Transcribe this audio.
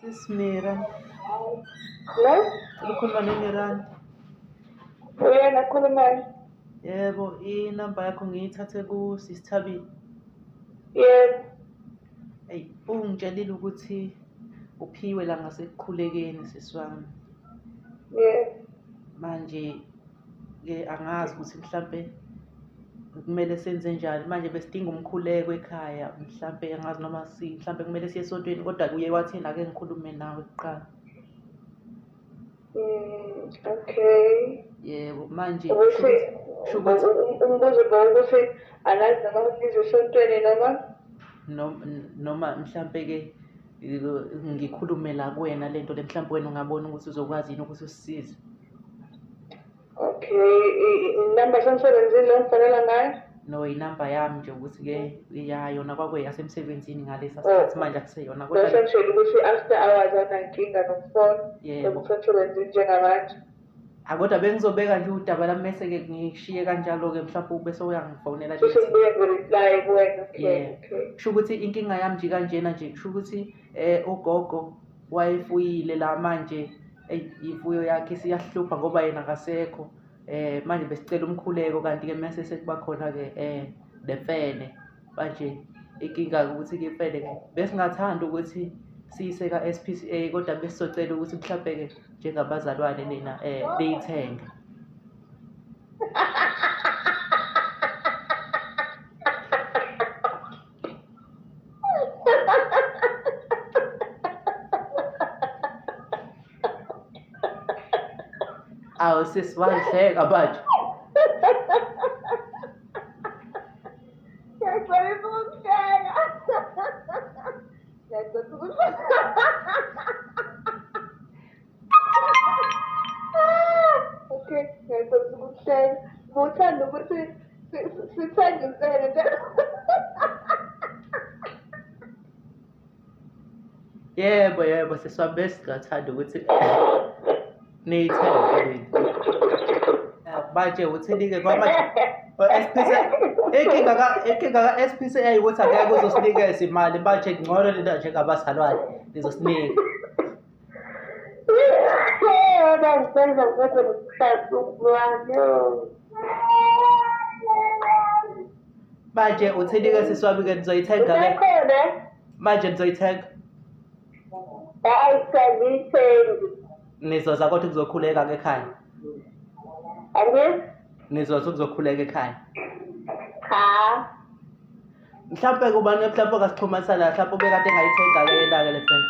Sis Mira, Ne? ukhuluma noMiranda. Uyena okhulumayo? Yebo, inamba yakho ngiyithathe ku-Sis Thabile. Yebo. Eyi, ungitshelile ukuthi uphiwe la ngasekukhulekeni sisi wami. Yebo. Manje-ke angazi ukuthi mhlampe kumele senze njani. Manje besidinga umkhuleko ekhaya, mhlampe angazi noma mhlampe kumele siye esontweni, kodwa kuye wathi yena ake ngikhulume nawe kuqala. Okay. Yebo, manje Ukuthi sho ukuthi umbuzo bowukuthi angazi noma ngize esontweni noma noma mhlampe-ke ngikhulume la kuwena lento le, mhlampe wena ungabona ukuthi uzokwazi yini ukuthi usisize. Okay, inamba yasemsebenzini le ngifonela ngayo? No, inamba yami nje ukuthi-ke ya yona kwakuyasemsebenzini ngalesa sikhathi, manje akuseyona kodwa Bese ngishilo ukuthi after hours anankinga nokufona. Yebo. Ngisemsebenzini njengamanje. Kodwa bengizobeka nje udaba lami mese-ke ngishiye kanjalo-ke, mhlawumbe bese uyangifonela Futhi ngibuye ngi-reply kuwena. Okay, Yeah. okay. Kusho ukuthi inkinga yami nje kanjena nje, kusho ukuthi ugogo wayefuyile la, manje imfuyo yakhe isiyahlupha ngoba yena akasekho. Manje besicela umkhuleko, kanti-ke mese sekuba khona-ke nemfene. Manje inkinga-ke ukuthi-ke imfene besingathanda ukuthi siyise ka-S_P_C_A, kodwa besizocela ukuthi mhlampe-ke njengabazalwane nina niyithenge. Awu sisi, wangihleka manje. Ngiyaxolisa ukukuhleka. Ngiyaxolisa ukukuhleka. Okay, ngiyaxolisa ukukuhleka. Ngiwuthanda ukuthi sithenge imfene nje. Yebo, yebo, sisi wami, besingathanda ukuthi niyithenge nina. Manje uthini-ke ngoba manje o-S_P_C_A, inkinga ka-S_P_C_A ukuthi angeke uzosinikeza imali, manje ngcono nina njengabazalwane nizosinika. Manje uthini-ke sisi wami-ke, nizoyithenga-ke? Usekhona? Manje nizoyithenga? Hayi, siyazithengi. Nizoza kodwa ukuzokhuleka-ke ekhaya? Angithi? Nizoza ukuzokhuleka ekhaya? Cha. Mhlampe kubani mhlampe ongasixhumanisa la, mhlampe ubekade engayithenga-ke yena-ke le mfene.